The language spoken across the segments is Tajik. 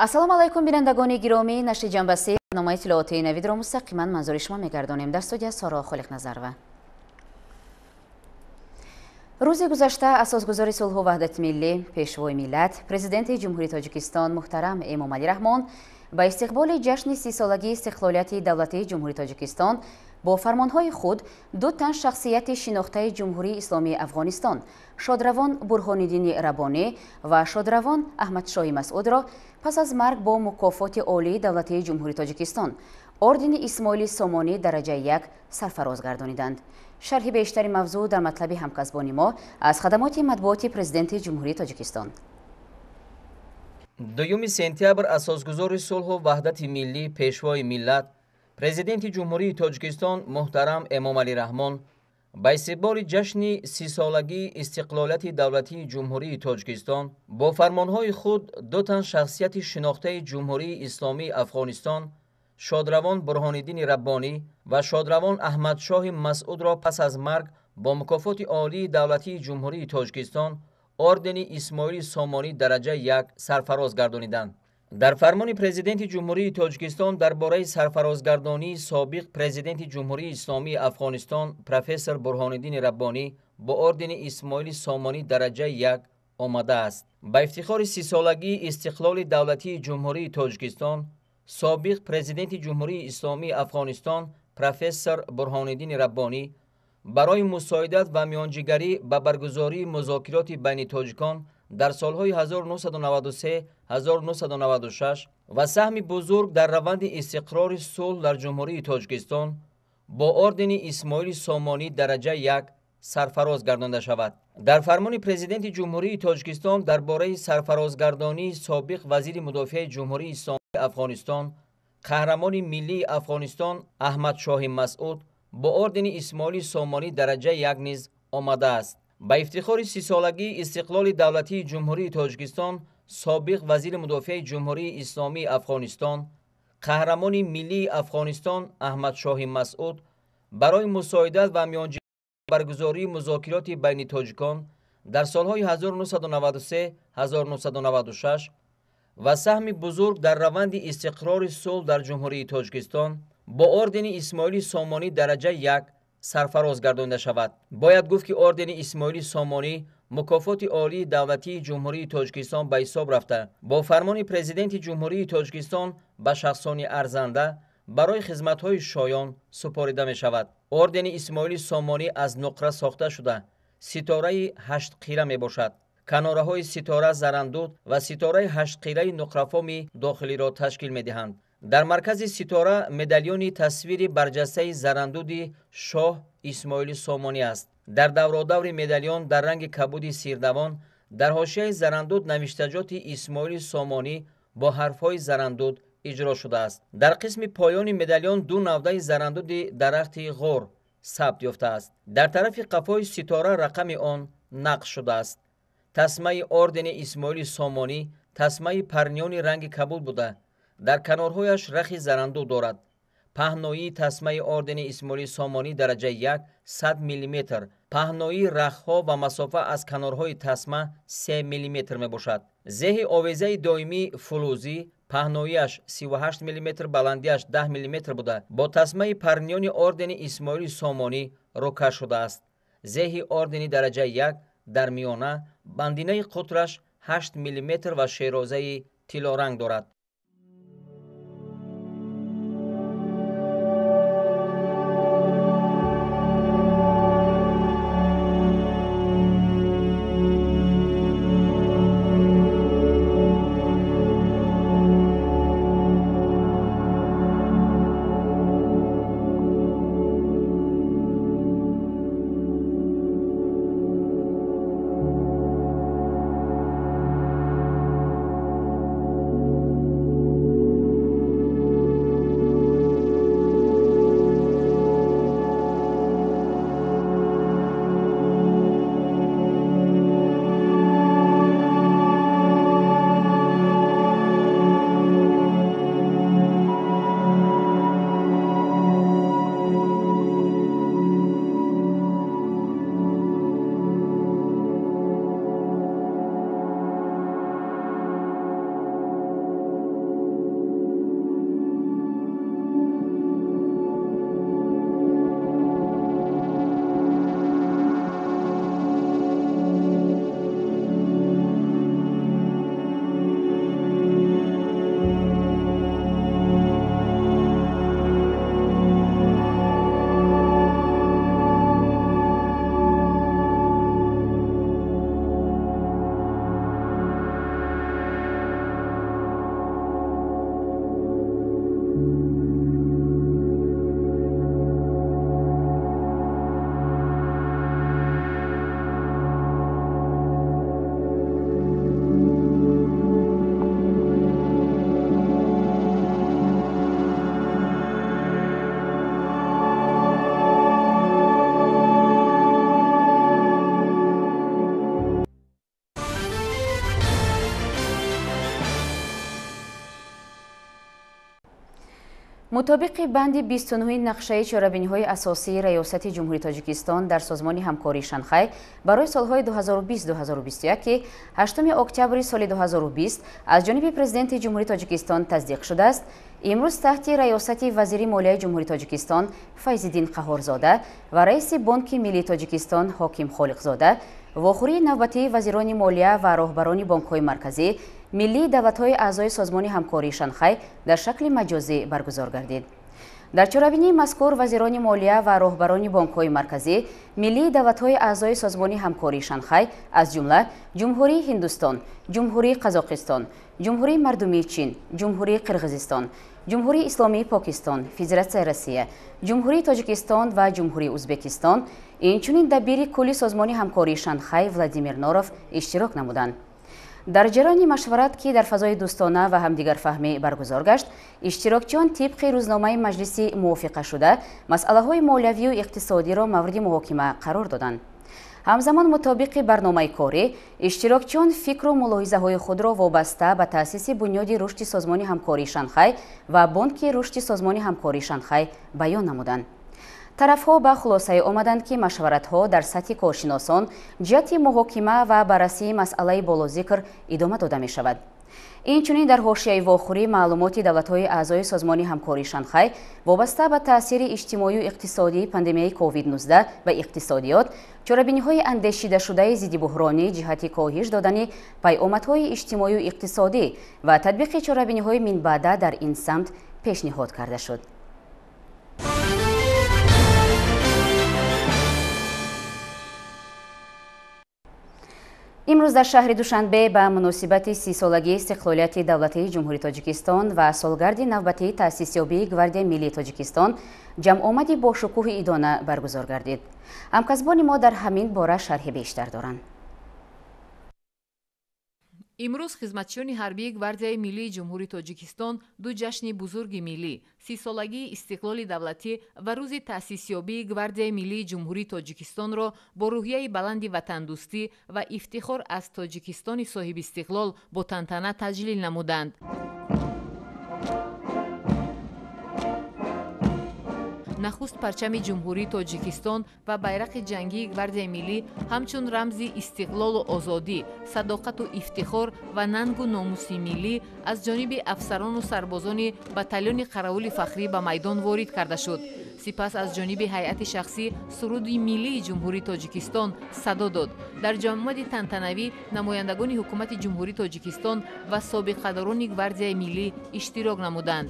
Ассалому алайкум, бинандагони гиромӣ. Нашри ҷанбаси барномаи иттилоотии навидро мустақиман манзури шумо мегардонем. Дар студия Соро Холиқназарова. Рӯзи гузашта асосгузори сулҳу ваҳдати миллӣ, пешвои миллат, президенти Ҷумҳурии Тоҷикистон муҳтарам Эмомалӣ Раҳмон ба истиқболи ҷашни 30-солагии истиқлолияти давлатии Ҷумҳурии Тоҷикистон бо фармонҳои худ ду тан шахсияти шинохтаи Ҷумҳурии Исломии Афғонистон, шодравон Бурҳониддини Раббонӣ ва шодравон Аҳмадшоҳи Масъудро пас аз марг бо мукофоти олии давлатии Ҷумҳурии Тоҷикистон, ордени Исмоили Сомонӣ дараҷаи 1 сарфароз гардониданд. Шарҳи бештари мавзӯъ дар матлаби ҳамкасбони мо аз хадамоти матбуоти президенти Ҷумҳурии Тоҷикистон. 2 сентябр асосгузори сулҳу ваҳдати миллӣ, пешвои миллат, президенти Ҷумҳурии Тоҷикистон муҳтарам Эмомалӣ Раҳмон ба истиқболи ҷашни 30-солагии истиқлолияти давлатии Ҷумҳурии Тоҷикистон бо фармонҳои худ ду тан шахсияти шинохтаи Ҷумҳурии Исломии Афғонистон, шодравон Бурҳониддини Раббонӣ ва шодравон Аҳмадшоҳи Масъудро пас аз марг бо мукофоти олии давлатии Ҷумҳурии Тоҷикистон, ордени Исмоили Сомонӣ дараҷаи 1 сарфароз гардониданд. Дар фармони президенти Ҷумҳурии Тоҷикистон дар бораи сарфарозгардонии собиқ президенти Ҷумҳурии Исломии Афғонистон профессор Бурҳониддини Раббонӣ бо ордени Исмоили Сомонӣ дараҷаи 1 омадааст. Ба ифтихори 30-солагии истиқлоли давлатии Ҷумҳурии Тоҷикистон собиқ президенти Ҷумҳурии Исломии Афғонистон профессор Бурҳониддини Раббонӣ барои мусоидат ва миёнҷигарӣ ба баргузории музокироти байни тоҷикон дар солҳои 1993-1996 ва саҳми бузург дар раванди истиқрори сулҳ дар Ҷумҳурии Тоҷикистон бо ордени Исмоили Сомонӣ дараҷаи 1 сарфароз гардонда шавад. Дар фармони президенти Ҷумҳурии Тоҷикистон дар бораи сарфарозгардонии собиқ вазири мудофиаи Ҷумҳурии Исломии Афғонистон, қаҳрамони миллии Афғонистон Аҳмадшоҳи Масъуд бо ордени Исмоили Сомонӣ дараҷаи 1 низ омадааст. Ба ифтихори 30-солагии истиқлоли давлатии Ҷумҳурии Тоҷикистон собиқ вазири мудофиаи Ҷумҳурии Исломии Афғонистон, қаҳрамони миллии Афғонистон Аҳмадшоҳи Масъуд барои мусоидат ва миёнҷигарии баргузории музокироти байни тоҷикон дар солҳои 1993-1996 ва саҳми бузург дар раванди истиқрори сулҳ дар Ҷумҳурии Тоҷикистон бо ордени Исмоили Сомонӣ дараҷаи 1 сарфароз гардонда шавад. Бояд гуфт, ки ордени Исмоили Сомонӣ мукофоти олии давлатии Ҷумҳурии Тоҷикистон ба ҳисоб рафта, бо фармони президенти Ҷумҳурии Тоҷикистон ба шахсони арзанда барои хизматҳои шоён супорида мешавад. Ордени Исмоили Сомонӣ аз нуқра сохта шуда, ситораи 8 қира мебошад. Канораҳои ситора зарандуд ва ситораи 8 қираи нуқрафоми дохилиро ташкил медиҳанд. Дар маркази ситора медалёни тасвири барҷастаи зарандуди шоҳ Исмоили Сомонӣ аст. Дар давродаври медалён дар ранги кабуди сирдавон дар ҳошияи зарандуд навиштаҷоти Исмоили Сомонӣ бо ҳарфҳои зарандуд иҷро шудааст. Дар қисми поёни медалён ду навдаи зарандуди дарахти ғор сабт ёфтааст. Дар тарафи қафои ситора рақами он нақш шудааст. Тасмаи ордени Исмоили Сомонӣ тасмаи парниёни ранги кабуд буда, дар канорҳояш рахи зарандуд дорад. Паҳноии тасмаи ордени Исмоили Сомонӣ дараҷаи 1 100 мм, паҳноии рахҳо ва масофа аз канорҳои тасма 3 мм мебошад. Зеҳи овезаи доимӣ фулӯзӣ, паҳноияш 38 мм, баландиаш 10 мм буда, бо тасмаи парниёни ордени Исмоили Сомонӣ рӯкаш шудааст. Зеҳи ордени дараҷаи 1 дар миёна бандинаи қутраш 8 мм ва шерозаи тиллоранг дорад. Мутобиқи банди 29 нақшаи чорабиниҳои асосии Раёсати Ҷумҳурии Тоҷикистон дар Созмони ҳамкории Шанхай барои солҳои 2020-2021, ки 8 октябри соли 2020 аз ҷониби Президенти Ҷумҳурии Тоҷикистон тасдиқ шудааст, имрӯз таҳти раёсати вазири молияи Ҷумҳурии Тоҷикистон Файзиддин Қаҳҳорзода ва раиси Бонки Миллии Тоҷикистон Ҳоким Холиқзода вохӯрии навбатии вазирони молия ва роҳбарони бонкҳои марказӣ миллии давлатҳои аъзои Созмони ҳамкории Шанхай дар шакли маҷозӣ баргузор гардид. Дар чорабинии мазкур вазирони молия ва роҳбарони бонкҳои марказӣ миллии давлатҳои аъзои Созмони ҳамкории Шанхай аз ҷумла Ҷумҳурии Ҳиндустон, Ҷумҳурии Қазоқистон, Ҷумҳурии Мардумии Чин, Ҷумҳурии Қирғизистон, Ҷумҳурии Исломии Покистон, Федератсияи Россия, Ҷумҳурии Тоҷикистон ва Ҷумҳурии Ӯзбекистон, инчунин дабири кулли Созмони ҳамкории Шанхай Владимир Норов иштирок намуданд. Дар ҷараёни машварат, ки дар фазои дӯстона ва ҳамдигарфаҳмӣ баргузор гашт, иштирокчиён тибқи рӯзномаи маҷлиси мувофиқашуда масъалаҳои молиявию иқтисодиро мавриди муҳокима қарор доданд. Ҳамзамон мутобиқи барномаи корӣ иштирокчиён фикру мулоҳизаҳои худро вобаста ба таъсиси Бунёди рушди Созмони ҳамкории Шанхай ва Бонки рушди Созмони ҳамкории Шанхай баён намуданд. Тарафҳо ба хулосае омаданд, ки машваратҳо дар сатҳи коршиносон ҷиҳати муҳокима ва баррасии масъалаи болозикр идома дода мешавад. Инчунин дар ҳошияи вохӯрӣ маълумоти давлатҳои аъзои Созмони ҳамкории Шанхай вобаста ба таъсири иҷтимоию иқтисодии пандемияи COVID-19 ба иқтисодиёт, чорабиниҳои андешидашудаи зиддибуҳронӣ ҷиҳати коҳиш додани пайомадҳои иҷтимоию иқтисодӣ ва татбиқи чорабиниҳои минбаъда дар ин самт пешниҳод карда шуд. Имрӯз дар шаҳри Душанбе ба муносибати 30-солагии истиқлолияти давлатии Ҷумҳурии Тоҷикистон ва солгарди навбатии таъсисёбии Гвардияи Миллии Тоҷикистон ҷамъомади бошукӯҳи идона баргузор гардид. Ҳамкасбони мо дар ҳамин бора шарҳи бештар доранд. Имрӯз хизматчиёни ҳарбии Гвардияи Миллии Ҷумҳурии Тоҷикистон ду ҷашни бузурги миллӣ, 30-солагии истиқлоли давлатӣ ва рӯзи таъсисёбии Гвардияи Миллии Ҷумҳурии Тоҷикистонро бо рӯҳияи баланди ватандӯстӣ ва ифтихор аз Тоҷикистони соҳибистиқлол бо тантана таҷлил намуданд. Нахуст парчами Ҷумҳурии Тоҷикистон ва байрақи ҷангии Гвардияи Миллӣ ҳамчун рамзи истиқлолу озодӣ, садоқату ифтихор ва нангу номуси миллӣ аз ҷониби афсарону сарбозони батальони қаравули фахрӣ ба майдон ворид карда шуд. Сипас аз ҷониби ҳайати шахсӣ суруди миллии Ҷумҳурии Тоҷикистон садо дод. Дар ҷамъомади тантанавӣ намояндагони ҳукумати Ҷумҳурии Тоҷикистон ва собиқадорони Гвардияи Миллӣ иштирок намуданд.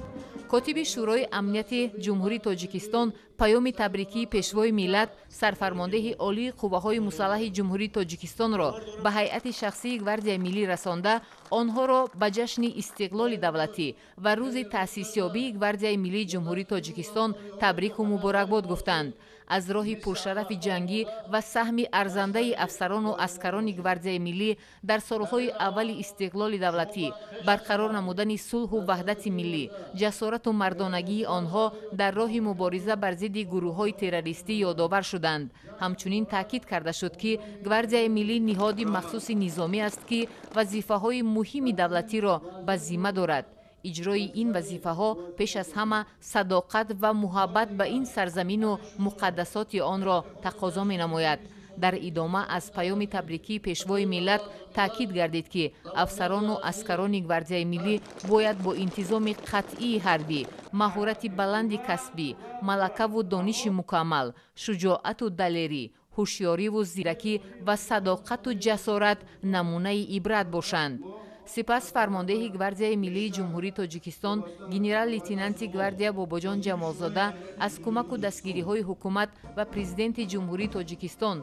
Котиби Шӯрои Амнияти Ҷумҳурии Тоҷикистон паёми табрикии Пешвои миллат, сарфармондеҳи Олии Қувваҳои Мусаллаҳи Ҷумҳурии Тоҷикистонро ба ҳайати шахсии Гвардияи Миллӣ расонда, онҳоро ба ҷашни истиқлоли давлатӣ ва рӯзи таъсисёбии Гвардияи Миллии Ҷумҳурии Тоҷикистон табрику муборакбод гуфтанд. Аз роҳи пуршарафи ҷангӣ ва саҳми арзандаи афсарону аскарони Гвардияи Миллӣ дар солҳои аввали истиқлоли давлатӣ, барқарор намудани сулҳу ваҳдати миллӣ, ҷасорату мардонагии онҳо дар роҳи мубориза бар зидди гурӯҳҳои террористӣ ёдовар шуданд. Ҳамчунин таъкид карда шуд, ки Гвардияи Миллӣ ниҳоди махсуси низомӣ аст, ки вазифаҳои муҳими давлатиро ба зимма дорад. Иҷрои ин вазифаҳо пеш аз ҳама садоқат ва муҳаббат ба ин сарзамину муқаддасоти онро тақозо менамояд. Дар идома аз паёми табрикии Пешвои миллат таъкид гардид, ки афсарону аскарони Гвардияи Миллӣ бояд бо интизоми қатъии ҳарбӣ, маҳорати баланди касбӣ, малакаву дониши мукаммал, шуҷоату далерӣ, ҳушёриву зиракӣ ва садоқату ҷасорат намунаи ибрат бошанд. Сипас фармондеҳи Гвардияи Миллии Ҷумҳурии Тоҷикистон генерал-лейтенанти гвардия Бобоҷон Ҷамолзода аз кӯмаку дастгириҳои ҳукумат ва Президенти Ҷумҳурии Тоҷикистон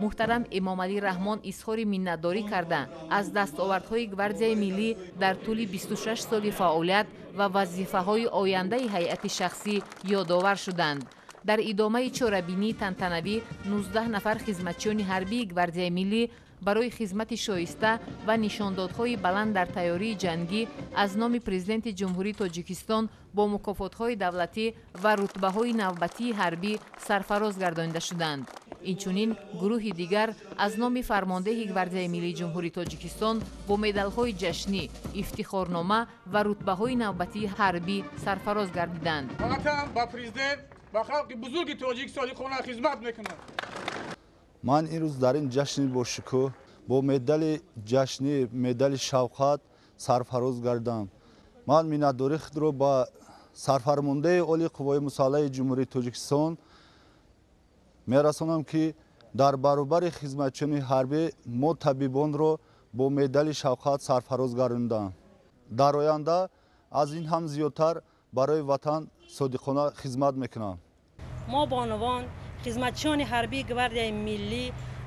муҳтарам Эмомалӣ Раҳмон изҳори миннатдорӣ карда, аз дастовардҳои Гвардияи Миллӣ дар тӯли 26 соли фаъолият ва вазифаҳои ояндаи ҳайати шахсӣ ёдовар шуданд. Дар идомаи чорабинии тантанавӣ 19 нафар хизматчиёни ҳарбии Гвардияи Миллӣ барои хизмати шоиста ва нишондодҳои баланд дар тайёрии ҷангӣ аз номи Президенти Ҷумҳурии Тоҷикистон бо мукофотҳои давлатӣ ва рутбаҳои навбатии ҳарбӣ сарфароз гардонида шуданд. Инчунин гурӯҳи дигар аз номи фармондеҳи Гвардияи миллии Ҷумҳурии Тоҷикистон бо медалҳои ҷашнӣ, ифтихорнома ва рутбаҳои навбатии ҳарбӣ сарфароз гардиданд. Ватан ба президент, ба халқи бузурги тоҷик содиқона хизмат мекунад. Ман имрӯз дар ин ҷашни бошукӯҳ бо медали ҷашнӣ, медали шавқат сарфароз гардам. Ман миннатдории худро ба сарфармондаи Олии қувваҳои мусаллаҳи Ҷумҳурии Тоҷикистон мерасонам, ки дар баробари хизматчиёни ҳарбӣ мо табибонро бо медали шавқат сарфароз гардондам. Дар оянда аз ин ҳам зиёдтар барои ватан содиқона хизмат мекунам. Мо бонувон, хизматчиёни ҳарбии Гвардияи миллӣ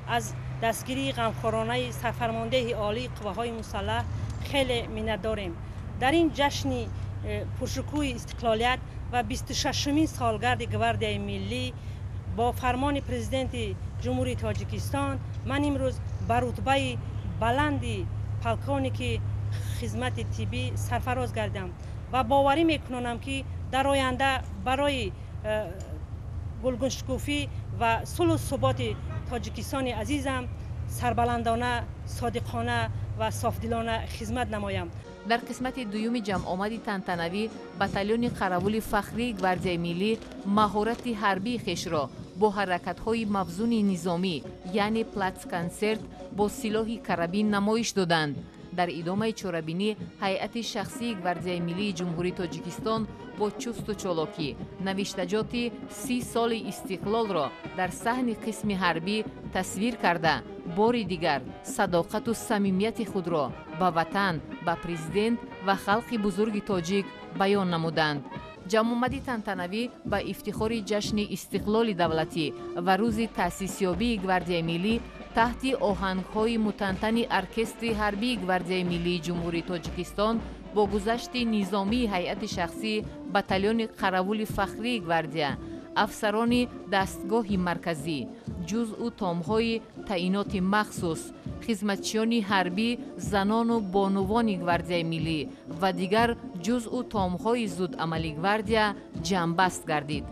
аз дастгирии ғамхоронаи сарфармондеҳи Олии қувваҳои мусаллаҳ хеле миннатдорем. Дар ин ҷашни пуршукӯҳи истиқлолият ва 26-умин солгарди Гвардияи миллӣ бо фармони президенти Ҷумҳурии Тоҷикистон ман имрӯз ба рутбаи баланди полковники хизмати тиббӣ сарфароз гардам ва боварӣ мекунонам, ки дар оянда барои гулгуншукуфӣ ва сулҳу суботи Тоҷикистони азизам сарбаландона, содиқона ва софдилона хизмат намоям. Дар қисмати дуюми ҷамъомади тантанавӣ батальони қаравули фахрии Гвардияи миллӣ маҳорати ҳарбии хешро бо ҳаракатҳои мавзуни низомӣ, яъне платсконсерт бо силоҳи карабин намоиш доданд. Дар идомаи чорабинӣ ҳайати шахсии Гвардияи миллии Ҷумҳурии Тоҷикистон бо чусту чолокӣ навиштаҷоти 30 соли истиқлолро дар саҳни қисми ҳарбӣ тасвир карда, бори дигар садоқату самимияти худро ба ватан, ба президент ва халқи бузурги тоҷик баён намуданд. Ҷамъомади тантанавӣ ба ифтихори ҷашни истиқлоли давлатӣ ва рӯзи таъсисёбии Гвардияи миллӣ таҳти оҳангҳои мутантани оркестри ҳарбии Гвардияи миллии Ҷумҳурии Тоҷикистон бо гузашти низомии ҳайати шахсӣ батальони қаравули фахрии гвардия, афсарони дастгоҳи марказӣ, ҷузъу томҳои таъиноти махсус, хизматчиёни ҳарбӣ, занону бонувони Гвардияи миллӣ ва дигар ҷузъу томҳои зудамали гвардия ҷамъбаст гардид.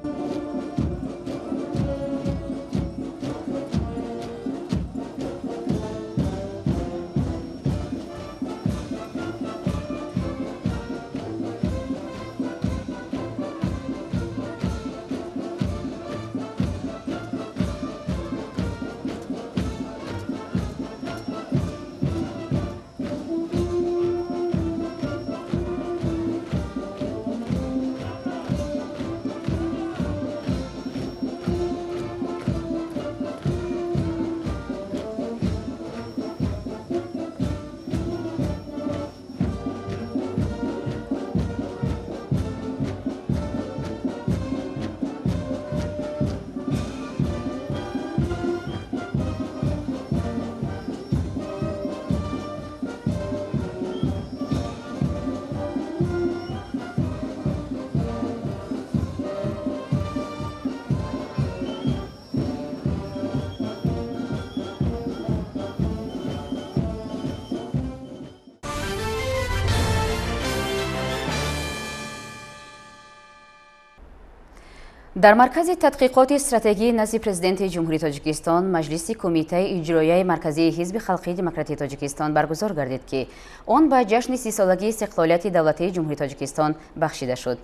Дар Маркази тадқиқоти стратегии назди Президенти Ҷумҳурии Тоҷикистон маҷлиси Кумитаи иҷроияи марказии Ҳизби халқии демократии Тоҷикистон баргузор гардид, ки он ба ҷашни 30-солагии истиқлолияти давлатии Ҷумҳурии Тоҷикистон бахшида шуд.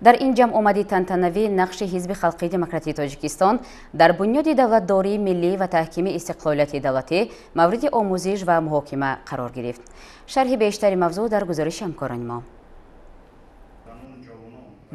Дар ин ҷамъомади тантанавӣ нақши Ҳизби халқии демократии Тоҷикистон дар бунёди давлатдории миллӣ ва таҳкими истиқлолияти давлатӣ мавриди омӯзиш ва муҳокима қарор гирифт. Шарҳи бештари мавзӯъ дар гузориши ҳамкорони мо.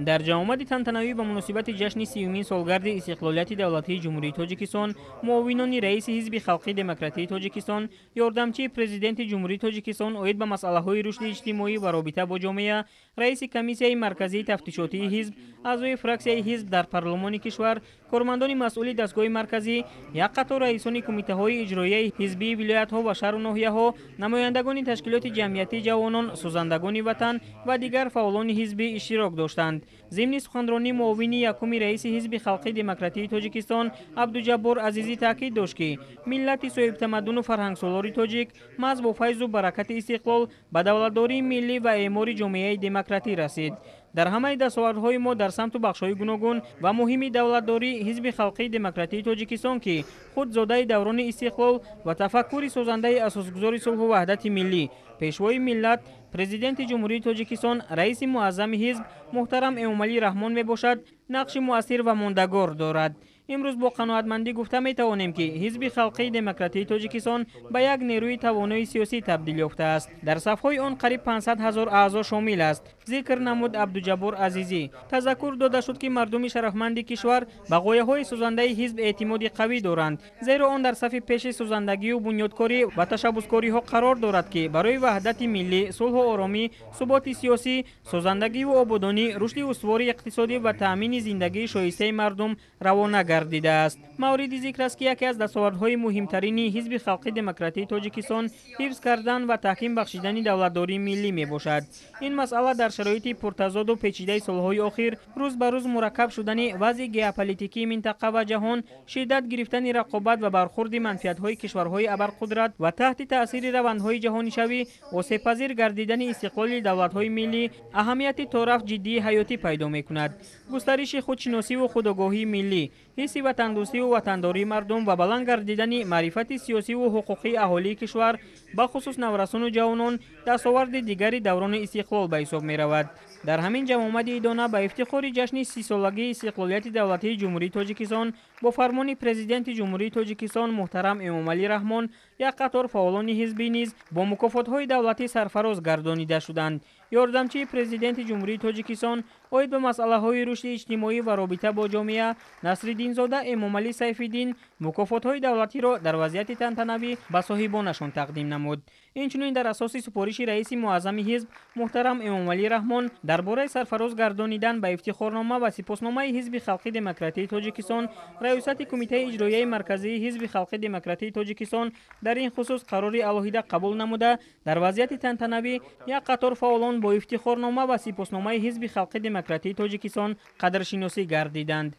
Дар ҷамъомади тантанавӣ ба муносибати ҷашни 30-умин солгарди истиқлолияти давлатии Ҷумҳурии Тоҷикистон муовинони раиси Ҳизби халқии демократии Тоҷикистон, ёрдамчии президенти Ҷумҳурии Тоҷикистон оид ба масъалаҳои рушди иҷтимоӣ ва робита бо ҷомеа, раиси комиссияи марказии тафтишотии ҳизб, аъзои фраксияи ҳизб дар парлумони кишвар, кормандони масъули дастгоҳи марказӣ, як қатор раисони кумитаҳои иҷроияи ҳизбии вилоятҳо ва шаҳру ноҳияҳо, намояндагони ташкилоти ҷамъиятии ҷавонон, созандагони ватан ва дигар фаъолони ҳизбӣ иштирок доштанд. Зимни суханронии муовини якуми раиси Ҳизби халқии демократии Тоҷикистон Абдуҷаббор Азизӣ таъкид дошт, ки миллати соҳибтамаддуну фарҳангсолори тоҷик маҳз бо файзу баракати истиқлол ба давлатдории миллӣ ва эъмори ҷомеаи демократӣ расид. Дар ҳамаи дастовардҳои мо дар самту бахшҳои гуногун ва муҳими давлатдорӣ Ҳизби халқии демократии Тоҷикистон, ки худ зодаи даврони истиқлол ва тафаккури созандаи асосгузори сулҳу ваҳдати миллӣ, Пешвои миллат, Президенти Ҷумҳурии Тоҷикистон, раиси муаззами ҳизб муҳтарам Эмомалӣ Раҳмон мебошад, нақши муассир ва мондагор дорад. Имрӯз бо қаноатмандӣ гуфта метавонем, ки Ҳизби халқии демократии Тоҷикистон ба як нерӯи тавонои сиёсӣ табдил ёфтааст. Дар сафҳои он қариб 500 ҳазор аъзо шомил аст, зикр намуд Абдуҷаббор Азизӣ. Тазаккур дода шуд, ки мардуми шарафманди кишвар ба ғояҳои созандаи ҳизб эътимоди қавӣ доранд, зеро он дар сафи пеши созандагию бунёдкорӣ ва ташаббускориҳо қарор дорад, ки барои ваҳдати миллӣ, сулҳу оромӣ, суботи сиёсӣ, созандагиву ободонӣ, рушди устувори иқтисодӣ ва таъмини зиндагии шоистаи мардум равона гардидааст. Мавриди зикр аст, ки яке аз дастовардҳои муҳимтарини Ҳизби халқи демократии Тоҷикистон ҳифз кардан ва таҳким бахшидани давлатдории миллӣ мебошад. Ин масъала дар шароити пуртазоду печидаи солҳои охир, рӯз ба рӯз мураккаб шудани вазъи геополитикии минтақа ва ҷаҳон, шиддат гирифтани рақобат ва бархурди манфиатҳои кишварҳои абарқудрат ва таҳти таъсири равандҳои ҷаҳонишавӣ осебпазир гардидани истиқлоли давлатҳои миллӣ аҳамияти торафт ҷиддии ҳаётӣ пайдо мекунад. Густариши худшиносиву худогоҳии миллӣ, ҳисси ватандӯстиву ватандории мардум ва баланд гардидани маърифати сиёсиву ҳуқуқии аҳолии кишвар, бахусус наврасону ҷавонон, дастоварди дигари даврони истиқлол ба ҳисоб меравад. Дар ҳамин ҷамъомади идона ба ифтихори ҷашни 30-солагии истиқлолияти давлатии Ҷумҳурии Тоҷикистон бо фармони Президенти Ҷумҳурии Тоҷикистон муҳтарам Эмомалӣ Раҳмон як қатор фаъолони ҳизбӣ низ бо мукофотҳои давлатӣ сарфароз гардонида шуданд. Ёрдамчии Президенти Ҷумҳурии Тоҷикистон оид ба масъалаҳои рушди иҷтимоӣ ва робита бо ҷомеа Насриддинзода Эмомалӣ Сайфиддин мукофотҳои давлатиро дар вазъияти тантанавӣ ба соҳибонашон тақдим намуд. Инчунин дар асоси супориши раиси муаззами ҳизб муҳтарам Эмомалӣ Раҳмон дар бораи сарфароз гардонидан ба ифтихорнома ва сипосномаи Ҳизби халқи демократии Тоҷикистон Раёсати Кумитаи иҷроияи марказии Ҳизби халқи демократии Тоҷикистон дар ин хусус қарори алоҳида қабул намуда, дар вазъияти тантанавӣ як қатор фаъолон бо ифтихорнома ва сипосномаи Ҳизби халқи демократии Тоҷикистон қадршиносӣ гардиданд.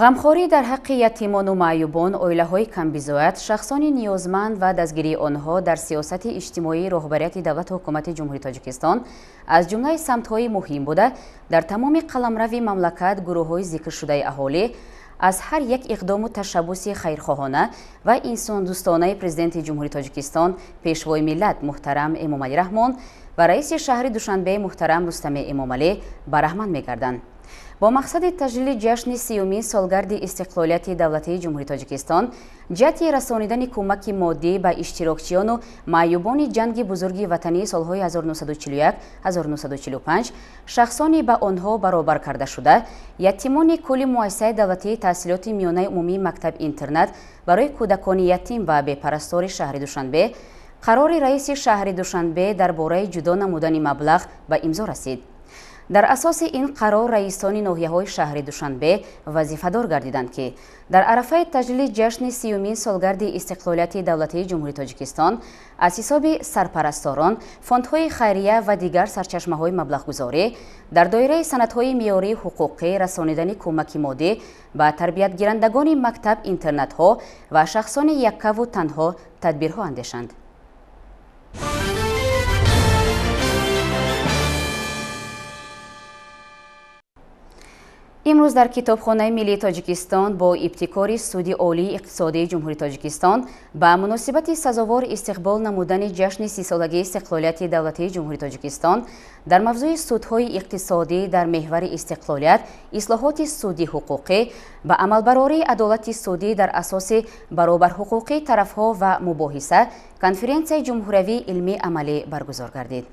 Ғамхорӣ дар ҳаққи ятимону маъюбон, оилаҳои камбизоат, шахсони ниёзманд ва дастгирии онҳо дар сиёсати иҷтимоии роҳбарияти давлату ҳукумати Ҷумҳурии Тоҷикистон аз ҷумлаи самтҳои муҳим буда, дар тамоми қаламрави мамлакат гурӯҳҳои зикршудаи аҳолӣ аз ҳар як иқдому ташаббуси хайрхоҳона ва инсондӯстонаи Президенти Ҷумҳурии Тоҷикистон, Пешвои миллат муҳтарам Эмомалӣ Раҳмон ва раиси шаҳри Душанбе муҳтарам Рустами Эмомалӣ бараҳманд мегарданд. Бо мақсади таҷлили ҷашни 30-умин солгарди истиқлолияти давлатии Ҷумҳурии Тоҷикистон ҷиҳати расонидани кӯмаки моддӣ ба иштирокчиёну маъюбони ҷанги бузурги ватании солҳои 1941-1945, шахсони ба онҳо баробар карда шуда, ятимони кулли муассисаи давлатии таҳсилоти миёнаи умумии мактаб-интернат барои кӯдакони ятим ва бепарастори шаҳри Душанбе қарори раиси шаҳри Душанбе дар бораи ҷудо намудани маблағ ба имзо расид. Дар асоси ин қарор раисони ноҳияҳои шаҳри Душанбе вазифадор гардиданд, ки дар арафаи таҷлили ҷашни 30-умин солгарди истиқлолияти давлатии Ҷумҳурии Тоҷикистон аз ҳисоби сарпарасторон, фондҳои хайрия ва дигар сарчашмаҳои маблағгузорӣ дар доираи санадҳои меъёрии ҳуқуқӣ расонидани кӯмаки моддӣ ба тарбиятгирандагони мактаб-интернатҳо ва шахсони яккаву танҳо тадбирҳо андешанд. Имрӯз дар Китобхонаи миллии Тоҷикистон бо ибтикори Суди Олии иқтисодии Ҷумҳурии Тоҷикистон ба муносибати сазовор истиқбол намудани ҷашни 30-солагии истиқлолияти давлатии Ҷумҳурии Тоҷикистон дар мавзӯи судҳои иқтисодӣ дар меҳвари истиқлолият, ислоҳоти суди ҳуқуқӣ ба амалбарории адолати судӣ дар асоси баробарҳуқуқии тарафҳо ва мубоҳиса конференсияи ҷумҳуриявии илмии амалӣ баргузор гардид.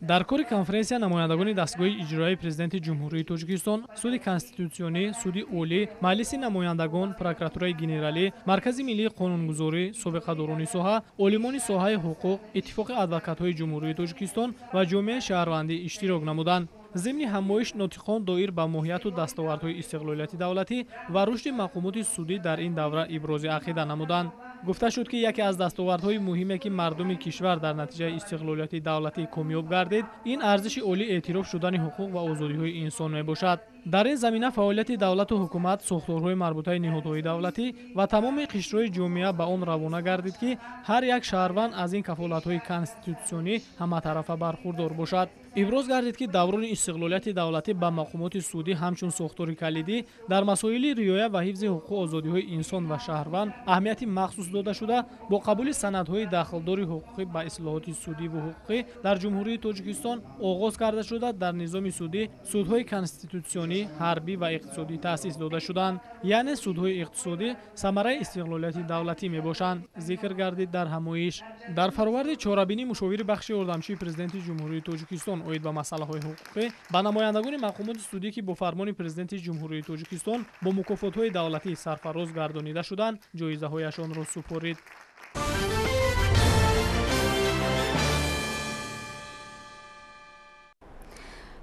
Дар кори конференсия намояндагони дастгоҳи иҷроияи Президенти Ҷумҳурии Тоҷикистон, Суди Конститутсионӣ, Суди Олӣ, Маҷлиси намояндагон, Прокуратураи генералӣ, Маркази миллии қонунгузорӣ, собиқадорони соҳа, олимони соҳаи ҳуқуқ, Иттифоқи адвокатҳои Ҷумҳурии Тоҷикистон ва ҷомеаи шаҳрвандӣ иштирок намуданд. Зимни ҳамоиш нотиқон доир ба моҳияту дастовардҳои истиқлолияти давлатӣ ва рушди мақомоти судӣ дар ин давра ибрози ақида намуданд. Гуфта шуд, ки яке аз дастовардҳои муҳиме, ки мардуми кишвар дар натиҷаи истиқлолияти давлатӣ комёб гардид, ин арзиши олӣ эътироф шудани ҳуқуқ ва озодиҳои инсон мебошад. Дар ин замина фаъолияти давлату ҳукумат, сохторҳои марбутаи ниҳодҳои давлатӣ ва тамоми қишрҳои ҷомеа ба он равона гардид, ки ҳар як шаҳрванд аз ин кафолатҳои конститутсионӣ ҳаматарафа бархурдор бошад. Иброз гардид, ки даврони истиқлолияти давлатӣ ба мақомоти судӣ ҳамчун сохтори калидӣ дар масоили риоя ва ҳифзи ҳуқуқу озодиҳои инсон ва шаҳрванд аҳамияти махсус дода шуда, бо қабули санадҳои дахлдори ҳуқуқӣ ба ислоҳоти судиву ҳуқуқӣ дар Ҷумҳурии Тоҷикистон оғоз карда шуда, дар низоми судӣ судҳои конститутсионӣ, ҳарбӣ ва иқтисодӣ таъсис дода шуданд. Яъне судҳои иқтисодӣ самараи истиқлолияти давлатӣ мебошанд, зикр гардид дар ҳамоиш. Дар фароварди чорабинӣ мушовири бахши ёрдамчии Президенти Ҷумҳурии Тоҷикистон оид ба масъалаҳои ҳуқуқӣ ба намояндагони мақомоти судӣ, ки бо фармони Президенти Ҷумҳурии Тоҷикистон бо мукофотҳои давлатӣ сарфароз гардонида шуданд, ҷоизаҳояшонро супорид.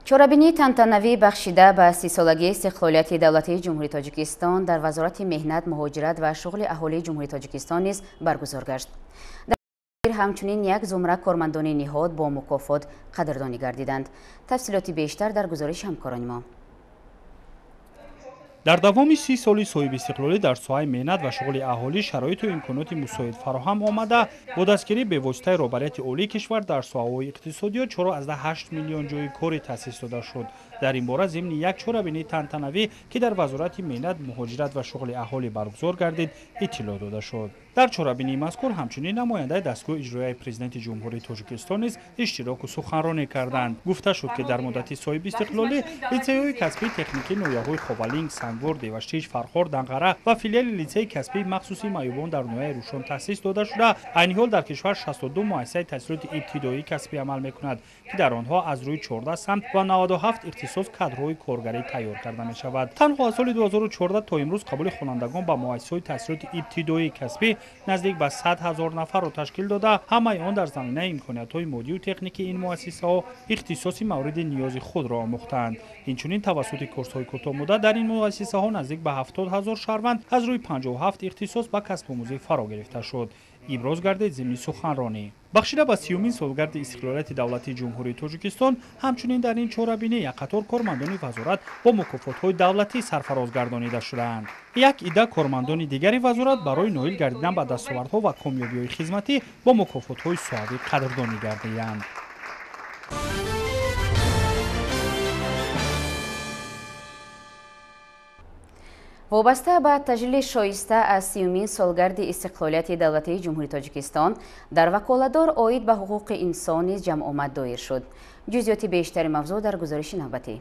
Чорабинии тантанавӣ бахшида ба 30-солагии истиқлолияти давлатии Ҷумҳурии Тоҷикистон дар Вазорати меҳнат, муҳоҷират ва шуғли аҳолии Ҷумҳурии Тоҷикистон низ баргузор гашт. Дар ҳамчунин як зумра кормандони ниҳод бо мукофот қадрдонӣ гардиданд. Тафсилоти бештар дар гузориши ҳамкорони мо. Дар давоми 30 соли соҳибистиқлолӣ дар соҳаи меҳнат ва шуғли аҳолӣ шароиту имконоти мусоид фароҳам омада, бо дастгирии бевоситаи роҳбарияти олии кишвар дар соҳаҳои иқтисодиёт 4,8 миллион ҷойи корӣ таъсис дода шуд. Дар ин бора зимни як чорабинии тантанавӣ, ки дар Вазорати меҳнат, муҳоҷират ва шуғли аҳолӣ баргузор гардид, иттилоъ дода шуд. Дар чорабинии мазкур ҳамчунин намояндаи дастгоҳи иҷроияи Президенти Ҷумҳурии Тоҷикистон низ иштироку суханронӣ карданд. Гуфта шуд, ки дар муддати соҳибистиқлолӣ литсейҳои касбии техникии ноҳияҳои Ховалинг, Сангвор, Деваштич, Фархор, Данғара ва филиали литсейи касбии махсуси маъюбон дар ноҳияи Рӯшон таъсис дода шуда, айни ҳол дар кишвар 62 муассисаи таҳсилоти ибтидоии касбӣ амал мекунад, ки дар онҳо аз рӯи 14 самт ва 97 ихтисос кадрҳои коргарӣ тайёр карда мешавад. Танҳо аз соли 2014 то имрӯз қабули хонандагон ба муассисаҳои таҳсилоти ибтидоии касбӣ наздик ба 100 000 нафарро ташкил дода, ҳамаи он дар заминаи имкониятҳои моддию техникии ин муассисаҳо ихтисоси мавриди ниёзи худро омӯхтаанд. Инчунин тавассути курсҳои кӯтоҳмуддат дар ин муассисаҳо наздик ба 70 000 шаҳрванд аз рӯи 57 ихтисос ба касбомӯзӣ фаро гирифта шуд. Иброз гардид зимни суханронӣ. Бахшида ба 30-умин солгарди истиқлолияти давлатии Ҷумҳурии Тоҷикистон, ҳамчунин дар ин чорабинӣ як қатор кормандони вазорат бо мукофотҳои давлатӣ сарфароз гардонида шудаанд. Як ида кормандони дигари вазорат барои ноил гардидан ба дастовардҳо ва комёбиҳои хизматӣ бо мукофотҳои соҳавӣ қадрдонӣ гардиданд. Вобаста ба таҷлили шоиста аз 30-умин солгарди истиқлолияти давлатии Ҷумҳурии Тоҷикистон дар ваколатдор оид ба ҳуқуқи инсон низ ҷамъомад доир шуд. Ҷузъиёти бештари мавзӯъ дар гузориши навбатӣ.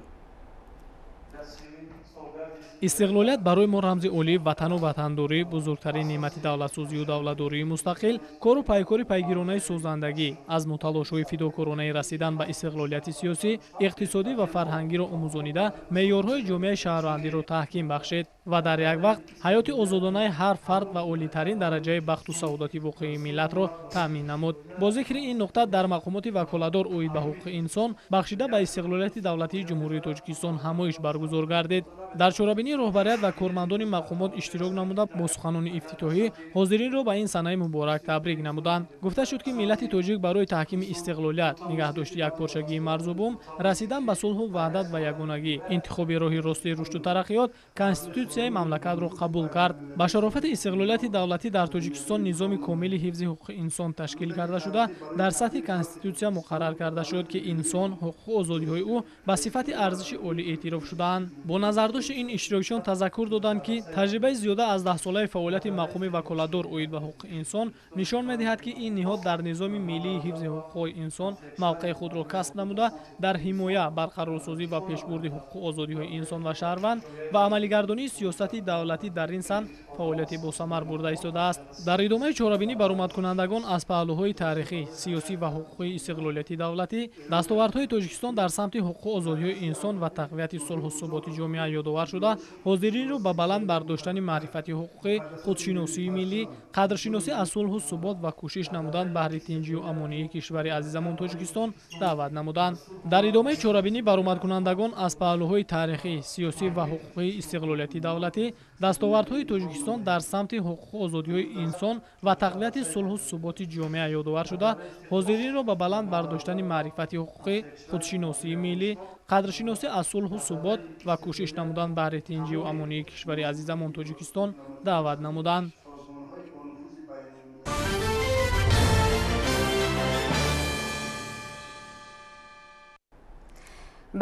Истиқлолият барои мо рамзи олии ватану ватандорӣ, бузургтарин неъмати давлатсозию давлатдории мустақил, кору пайкори пайгиронаи созандагӣ, азму талошҳои фидокоронаи расидан ба истиқлолияти сиёсӣ, иқтисодӣ ва фарҳангиро омӯзонида, меъёрҳои ҷомеаи шаҳрвандиро таҳким бахшид ва дар як вақт ҳаёти озодонаи ҳар фард ва олитарин дараҷаи бахту саодати воқеии миллатро таъмин намуд. Бо зикри ин нуқта дар мақомоти ваколатдор оид ба ҳуқуқи инсон бахшида ба истиқлолияти давлатии Ҷумҳурии Тоҷикистон ҳамоиш баргузор гардид. Дар чорабинӣ роҳбарият ва кормандони мақомот иштирок намуда, бо суханони ифтитоҳӣ ҳозиринро ба ин санаи муборак табрик намуданд. Гуфта шуд, ки миллати тоҷик барои таҳкими истиқлолият, нигаҳдошти якпорчагии марзубум, расидан ба сулҳу ваҳдат ва ягонагӣ, интихоби роҳи рости рушду тараққиёт, конститутсияи мамлакатро қабул кард. Ба шарофати истиқлолияти давлатӣ дар Тоҷикистон низоми комили ҳифзи ҳуқуқи инсон ташкил карда шуда, дар сатҳи конститутсия муқаррар карда шуд, ки инсон, ҳуқуқу озодиҳои ӯ ба сифати арзиши олӣ эътироф шудаанд. Бо назардошти ин иштирокчиён тазаккур доданд, ки таҷрибаи зиёда аз 10-солаи фаъолияти мақоми ваколатдор оид ба ҳуқуқи инсон нишон медиҳад, ки ин ниҳод дар низоми миллии ҳифзи ҳуқуқҳои инсон мавқеи худро касб намуда, дар ҳимоя, барқарорсозӣ ва пешбурди ҳуқуқу озодиҳои инсон ва шаҳрванд ва амалигардонии сиёсати давлатӣ дар ин самт фаъолияти босамар бурда истодааст. Дар идомаи чорабинӣ баромадкунандагон аз паҳлӯҳои таърихӣ, сиёсӣ ва ҳуқуқии истиқлолияти давлатӣ, дастовардҳои Тоҷикистон дар самти ҳуқуқу озодиҳои инсон ва тақвияти сулҳу суботи ҷомеа ёдовар шуда, ҳозиринро ба баланд бардоштани маърифати ҳуқуқӣ, худшиносии миллӣ, қадршиносӣ аз сулҳу субот ва кӯшиш намудан баҳри тинҷию амонии кишвари азизамон Тоҷикистон даъват намуданд. Дар идомаи чорабинӣ баромадкунандагон аз паҳлӯҳои таърихӣ, сиёсӣ ва ҳуқуқии истиқлолияти давлатӣ, дастовардҳои Тоҷикистон дар самти ҳуқуқу озодиҳои инсон ва тақвияти сулҳу суботи ҷомеа ёдовар шуда, ҳозиринро ба баланд бардоштани маърифати ҳуқуқӣ, худшиносии миллӣ, қадршиносӣ аз сулҳу субот ва кӯшиш намудан баҳри тинҷию амонии кишвари азизамон Тоҷикистон даъват намуданд.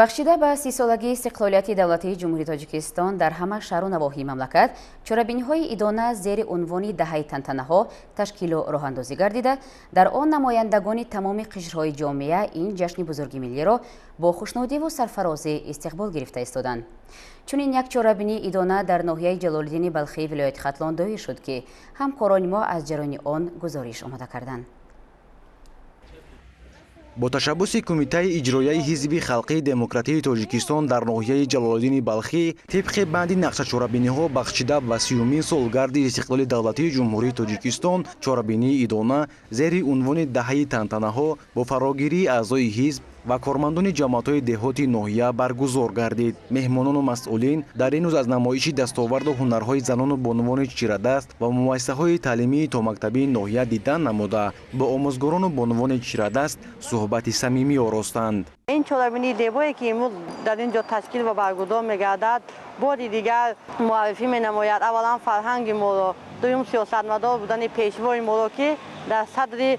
Бахшида ба 30-солагии истиқлолияти давлатии Ҷумҳурии Тоҷикистон дар ҳама шаҳру навоҳии мамлакат чорабиниҳои идона зери унвони даҳаи тантанаҳо ташкилу роҳандозӣ гардида, дар он намояндагони тамоми қишрҳои ҷомеа ин ҷашни бузурги миллиро бо хушнудиву сарфарозӣ истиқбол гирифта истоданд. Чунин як чорабинии идона дар ноҳияи Ҷалолиддини Балхии вилояти Хатлон доир шуд, ки ҳамкорони мо аз ҷараёни он гузориш омода карданд. Бо ташаббуси Кумитаи иҷроияи Ҳизби халқии демократии Тоҷикистон дар ноҳияи Ҷалолиддини Балхӣ тибқи банди нақшачорабиниҳо бахшида ба 30-умин солгарди истиқлоли давлатии Ҷумҳурии Тоҷикистон чорабинии идона зери унвони даҳаи тантанаҳо бо фарогирии аъзои ҳизб ва кормандони ҷамоатҳои деҳоти ноҳия баргузор гардид. Меҳмонону масъулин дар ин рӯз аз намоиши дастоварду ҳунарҳои занону бонувони чирадаст ва муассисаҳои таълимии томактабии ноҳия дидан намуда, бо омӯзгорону бонувони чирадаст суҳбати самимӣ оростанд. Ин чорабинии зебое ки имрӯз дар ин ҷо ташкил ва баргузор мегардад, бори дигар муаррифӣ менамояд аввалан фарҳанги моро, дуюм сиёсатмадор будани пешвои моро, ки дар садри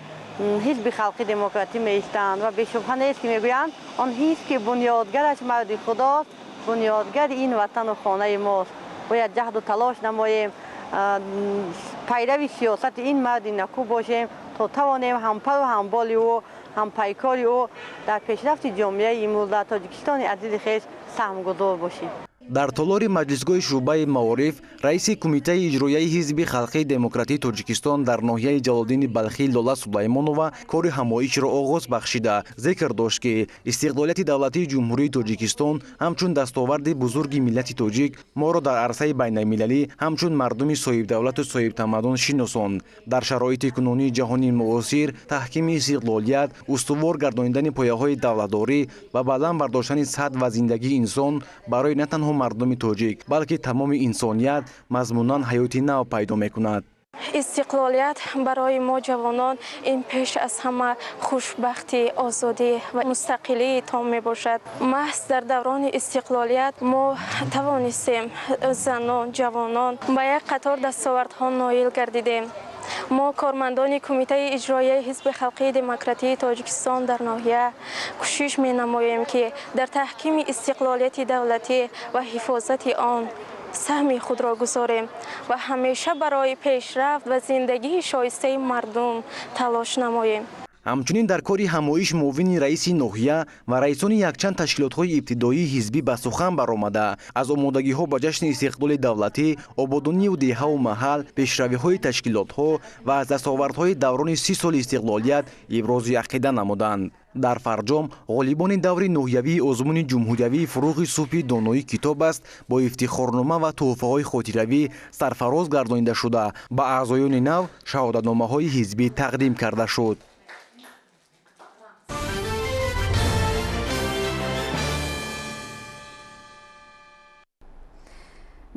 ҳизби халқи демократӣ меистанд ва бешубҳа нест, ки мегӯянд он ҳизб ки бунёдгараш марди худост, бунёдгари ин ватану хонаи мост. Бояд ҷаҳду талош намоем, пайрави сиёсати ин марди накӯ бошем, то тавонем ҳампару ҳамболи ӯ, ҳампайкори ӯ дар пешрафти ҷомеаи имрӯз дар Тоҷикистони азизи хеш саҳмгузор бошем. Дар толори маҷлисгоҳи шӯъбаи маориф раиси Кумитаи иҷроияи Ҳизби халқии демократии Тоҷикистон дар ноҳияи Ҷалолиддини Балхӣ Лола Сулаймонова кори ҳамоишро оғоз бахшида, зикр дошт, ки истиқлолияти давлатии Ҷумҳурии Тоҷикистон ҳамчун дастоварди бузурги миллати тоҷик моро дар арсаи байналмилалӣ ҳамчун мардуми соҳибдавлату соҳибтамаддун шиносонд. Дар шароити кунунии ҷаҳони муосир таҳкими истиқлолият, устувор гардонидани пояҳои давлатдорӣ ва баланд бардоштани сатҳ ва зиндагии инсон барои на танҳо мардуми тоҷик, балки тамоми инсоният мазмунан ҳаёти нав пайдо мекунад. Истиқлолият барои мо ҷавонон ин пеш аз ҳама хушбахтӣ, озодӣ ва мустақилии том мебошад. Маҳз дар даврони истиқлолият мо тавонистем занон, ҷавонон ба як қатор дастовардҳо ноил гардидем. Мо кормандони Кумитаи иҷроияи Ҳизби халқии демократии Тоҷикистон дар ноҳия кӯшиш менамоем, ки дар таҳкими истиқлолияти давлатӣ ва ҳифозати он саҳми худро гузорем ва ҳамеша барои пешрафт ва зиндагии шоистаи мардум талош намоем. Ҳамчунин дар кори ҳамоиш муовини раиси ноҳия ва раисони якчанд ташкилотҳои ибтидоии ҳизбӣ ба сухан баромада, аз омодагиҳо ба ҷашни истиқлоли давлатӣ, ободонию деҳаву маҳал, пешравиҳои ташкилотҳо ва аз дастовардҳои даврони 30 соли истиқлолият ибрози ақида намуданд. Дар фарҷом ғолибони даври ноҳиявии озмуни ҷумҳуриявии фурӯғи субҳи доноӣ китоб аст бо ифтихорнома ва тӯҳфаҳои хотиравӣ сарфароз гардонида шуда, ба аъзоёни нав шаҳодатномаҳои ҳизбӣ тақдим карда шуд.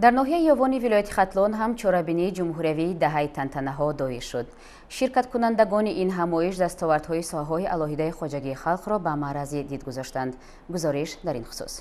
Дар ноҳияи Ёвони вилояти Хатлон ҳам чорабинии ҷумҳуриявии даҳаи тантанаҳо доир шуд. Ширкаткунандагони ин ҳамоиш дастовардҳои соҳаҳои алоҳидаи хоҷагии халқро ба маърази дид гузоштанд. Гузориш дар ин хусус.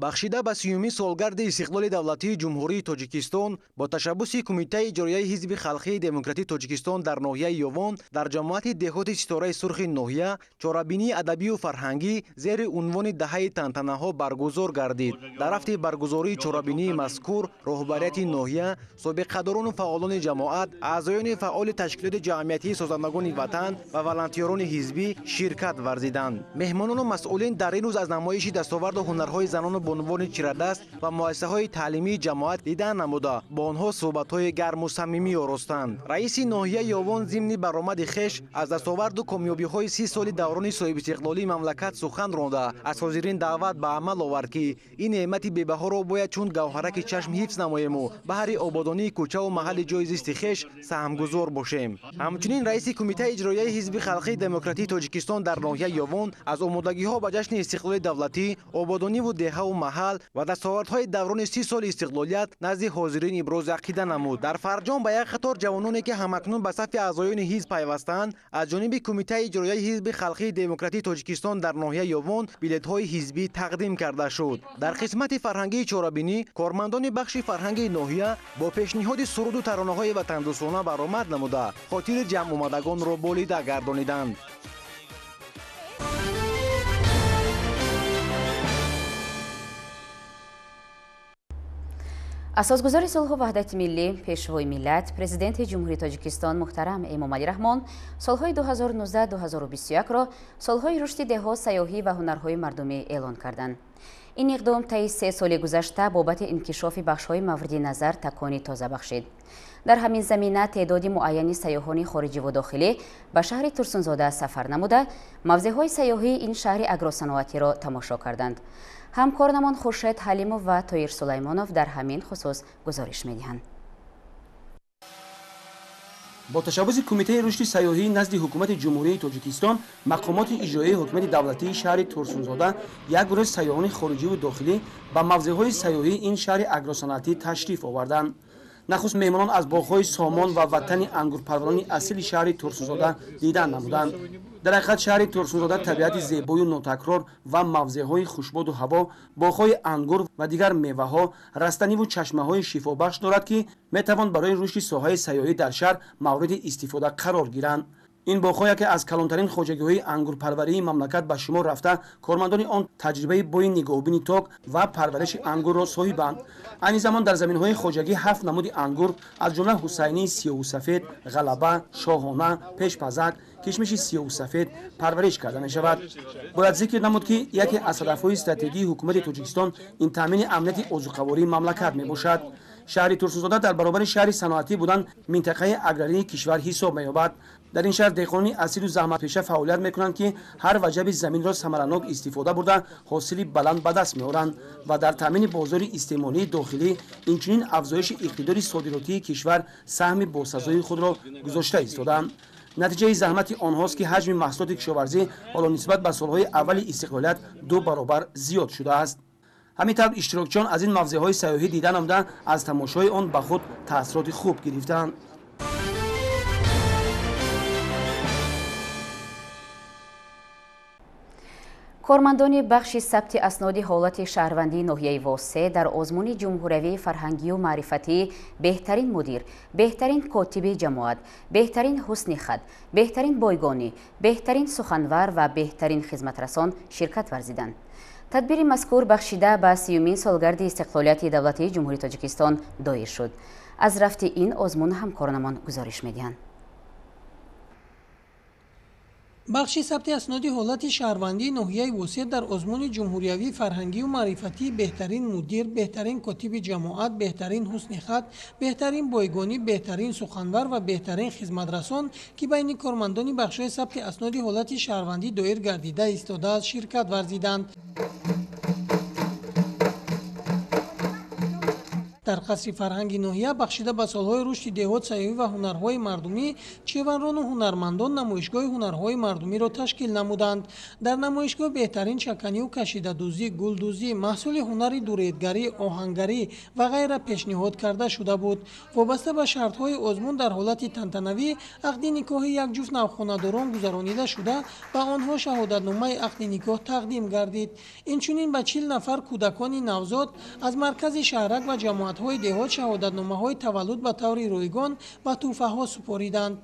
Бахшида ба 30-умин солгарди истиқлоли давлатии Ҷумҳурии Тоҷикистон бо ташаббуси Кумитаи иҷроияи Ҳизби халқии демократии Тоҷикистон дар ноҳияи Ёвон дар ҷамоати деҳоти Ситораи Сурхи ноҳия чорабинии адабию фарҳангӣ зери унвони даҳаи тантанаҳо баргузор гардид. Дар рафти баргузории чорабинии мазкур роҳбарияти ноҳия, собиқадорону фаъолони ҷамоат, аъзоёни фаъоли ташкилоти ҷамъиятии созандагони ватан ва волонтёрони ҳизбӣ ширкат варзиданд. Меҳмонону масъулин дар ин рӯз аз намоиши дастоварду ҳунарҳои занону бонувони чирадаст ва муассисаҳои таълимии ҷамоат дидан намуда, бо онҳо суҳбатҳои гарму самимӣ оростанд. Раиси ноҳияи Ёвон зимни баромади хеш аз дастоварду комёбиҳои 30 соли даврони соҳибистиқлолии мамлакат сухан ронда, аз ҳозирин даъват ба амал овард, ки ин неъмати бебаҳоро бояд чун гавҳараки чашм ҳифз намоему баҳри ободонии кӯчаву маҳалли ҷойи зисти хеш саҳмгузор бошем. Ҳамчунин раиси Кумитаи иҷроияи Ҳизби халқии демократии Тоҷикистон дар ноҳияи Ёвон аз омодагиҳо ба ҷашни истиқлоли давлатӣ, ободониву деҳаву маҳал ва дастовардҳои даврони 30 соли истиқлолият назди ҳозирин ибрози ақида намуд. Дар фарҷом ба як қатор ҷавононе, ки ҳамакнун ба сафи аъзоёни ҳизб пайвастаанд, аз ҷониби Кумитаи иҷроияи Ҳизби халқии демократии Тоҷикистон дар ноҳияи Ёвон билетҳои ҳизбӣ тақдим карда шуд. Дар қисмати фарҳангии чорабинӣ кормандони бахши фарҳанги ноҳия бо пешниҳоди суруду таронаҳои ватандӯстона баромад намуда, хотири ҷамъомадагонро болида гардониданд. Асосгузори сулҳу ваҳдати миллӣ, Пешвои миллат, Президенти Ҷумҳурии Тоҷикистон муҳтарам Эмомалӣ Раҳмон солҳои 2019-2021-ро солҳои рушди деҳот, сайёҳӣ ва ҳунарҳои мардумӣ эълон карданд. Ин иқдом таи 3 соли гузашта бобати инкишофи бахшҳои мавриди назар такони тоза бахшид. Дар ҳамин замина теъдоди муайяни сайёҳони хориҷиву дохилӣ ба шаҳри Турсунзода сафар намуда, мавзеъҳои сайёҳии ин шаҳри агросаноатиро тамошо карданд. Ҳамкоронамон Хуршед Ҳалимов ва Тоир Сулаймонов дар ҳамин хусус гузориш медиҳанд. Бо ташаббуси Кумитаи рушди сайёҳӣ назди Ҳукумати Ҷумҳурии Тоҷикистон, мақомоти иҷроияи ҳукумати давлатии шаҳри Турсунзода як гурӯҳи сайёҳони хориҷиву дохилӣ ба мавзеъҳои сайёҳии ин шаҳри агросаноатӣ ташриф оварданд. Нахуст меҳмонон аз боғҳои сомон ва ватани ангурпарварони асили шаҳри Турсунзода дидан намуданд. Дар ҳақиқат шаҳри Турсунзода табиати зебою нотакрор ва мавзеъҳои хушбоду ҳаво, боғҳои ангур ва дигар меваҳо, растаниву чашмаҳои шифобахш дорад, ки метавон барои рушди соҳаи сайёҳӣ дар шаҳр мавриди истифода қарор гиранд. Ин боғҳо яке аз калонтарин хоҷагиҳои ангурпарварии мамлакат ба шумор рафта, кормандони он таҷрибаи бои нигоҳубини ток ва парвариши ангурро соҳибанд. Айни замон дар заминҳои хоҷагӣ 7 намуди ангур, аз ҷумла ҳусайнии сиёҳу сафед, ғалаба, шоҳона, пешпазак, кишмиши сиёҳу сафед парвариш карда мешавад. Бояд зикр намуд, ки яке аз ҳадафҳои стратегии ҳукумати Тоҷикистон ин таъмини амнияти озуқавории мамлакат мебошад. Шаҳри Турсунзода дар баробари шаҳри саноатӣ будан минтақаи аграрии кишвар ҳисоб меёбад. Дар ин шаҳр деҳқонони асилу заҳматпеша фаъолият мекунанд, ки ҳар ваҷаби заминро самаранок истифода бурда, ҳосили баланд ба даст меоранд ва дар таъмини бозори истеъмолии дохилӣ, инчунин афзоиши иқтидори содиротии кишвар саҳми босазои худро гузошта истодаанд. Натиҷаи заҳмати онҳост, ки ҳаҷми маҳсулоти кишоварзӣ ҳоло нисбат ба солҳои аввали истиқлолият 2 баробар зиёд шудааст. Ҳамин тавр иштирокчиён аз ин мавзеъҳои сайёҳӣ дида намуда, аз тамошои он ба худ таассуроти хуб гирифтанд. Кормандони бахши сабти асноди ҳолати шаҳрвандии ноҳияи Восе дар озмуни ҷумҳуриявии фарҳангию маърифатӣ беҳтарин мудир, беҳтарин котиби ҷамоат, беҳтарин ҳусни хат, беҳтарин бойгонӣ, беҳтарин суханвар ва беҳтарин хизматрасон ширкат варзиданд. Тадбири мазкур бахшида ба 30-умин солгарди истиқлолияти давлатии Ҷумҳурии Тоҷикистон доир шуд. Аз рафти ин озмун ҳамкоронамон гузориш медиҳанд. Бахши сабти асноди ҳолати шаҳрвандии ноҳияи Восе дар озмуни ҷумҳуриявии фарҳангию маърифатии беҳтарин мудир, беҳтарин котиби ҷамоат, беҳтарин ҳусни хат, беҳтарин бойгонӣ, беҳтарин суханвар ва беҳтарин хизматрасон, ки байни кормандони бахшҳои сабти асноди ҳолати шаҳрвандӣ доир гардида истодааст, ширкат варзиданд. Дар қасри фарҳанги ноҳия бахшида ба солҳои рушди деҳот, сайёҳӣ ва ҳунарҳои мардумӣ, чеванрону ҳунармандон намоишгоҳи ҳунарҳои мардумиро ташкил намуданд. Дар намоишгоҳ беҳтарин чаканию кашидадӯзӣ, гулдӯзӣ, маҳсули ҳунари дуредгарӣ, оҳангарӣ ва ғайра пешниҳод карда шуда буд. Вобаста ба шартҳои озмун дар ҳолати тантанавӣ ақди никоҳи як ҷуфт навхонадорон гузаронида шуда, ба онҳо шаҳодатномаи ақди никоҳ тақдим гардид. Инчунин ба 40 нафар кӯдакони навзод аз маркази шаҳрак ва ҷамоат ҳои деҳот шаҳодатномаҳои таваллуд ба таври ройгон ва тӯҳфаҳо супориданд.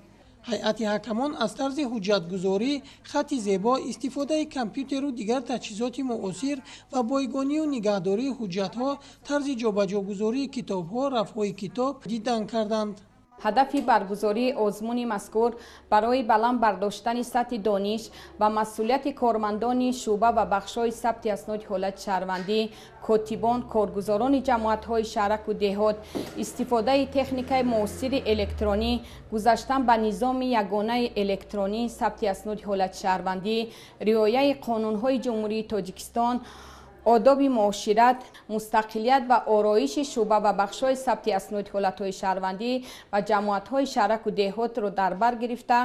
Ҳайати ҳакамон аз тарзи ҳуҷҷатгузорӣ, хати зебо, истифодаи компютеру дигар таҷҳизоти муосир ва бойгонию нигаҳдории ҳуҷҷатҳо, тарзи ҷобаҷогузории китобҳо, рафҳои китоб дидан карданд. Ҳадафи баргузории озмуни мазкур барои баланд бардоштани сатҳи дониш ва масъулияти кормандони шӯъба ва бахшҳои сабти асноди ҳолати шаҳрвандӣ, котибон, коргузорони ҷамоатҳои шаҳраку деҳот, истифодаи техникаи муосири электронӣ, гузаштан ба низоми ягонаи электронӣ сабти асноди ҳолати шаҳрвандӣ, риояи қонунҳои Ҷумҳурии Тоҷикистон, одоби муошират, мустақилият ва ороиши шӯъба ва бахшҳои сабти асноди ҳолатҳои шаҳрвандӣ ва ҷамоатҳои шаҳраку деҳотро дар бар гирифта,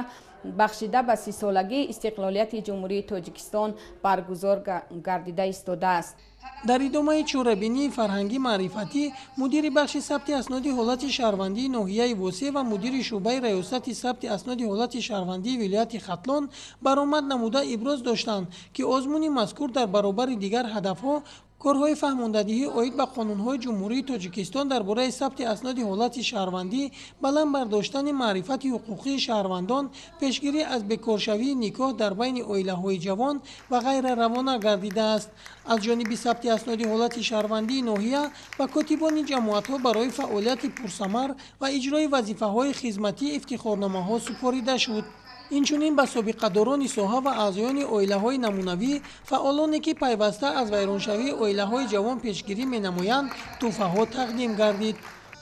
бахшида ба 30-солагии истиқлолияти Ҷумҳурии Тоҷикистон баргузор гардида истодааст. Дар идомаи чорабинии фарҳангӣ маърифатӣ мудири бахши сабти асноди ҳолати шаҳрвандии ноҳияи Восеъ ва мудири шӯъбаи раёсати сабти асноди ҳолати шаҳрвандии вилояти Хатлон баромад намуда иброз доштанд, ки озмуни мазкур дар баробари дигар ҳадафҳо корҳои фаҳмондадиҳӣ оид ба қонунҳои Ҷумҳурии Тоҷикистон дар бораи сабти асноди ҳолати шаҳрвандӣ, баланд бардоштани маърифати ҳуқуқии шаҳрвандон, пешгирӣ аз бекоршавии никоҳ дар байни оилаҳои ҷавон ва ғайра равона гардидааст. Аз ҷониби сабти асноди ҳолати шаҳрвандии ноҳия ба котибони ҷамоатҳо барои фаъолияти пурсамар ва иҷрои вазифаҳои хизматӣ ифтихорномаҳо супорида шуд. Инчунин ба собиқадорони соҳа ва аъзоёни оилаҳои намунавӣ, фаъолоне ки пайваста аз вайроншавии оилаҳои ҷавон пешгирӣ менамоянд, тӯҳфаҳо тақдим гардид.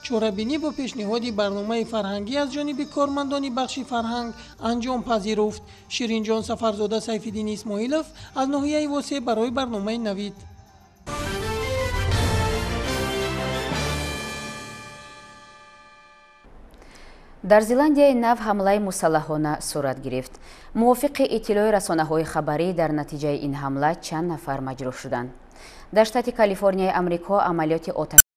Чорабинӣ бо пешниҳоди барномаи фарҳангӣ аз ҷониби кормандони бахши фарҳанг анҷом пазируфт. Ширинҷон Сафарзода, Сайфиддин Исмоилов аз ноҳияи Восеъ барои барномаи Навид. Дар Зеландияи Нав ҳамлаи мусаллаҳона сурат гирифт. Мувофиқи иттилои расонаҳои хабарӣ, дар натиҷаи ин ҳамла чанд нафар маҷрӯҳ шуданд. Дар штати Калифорнияи Амрико амалиёти оташ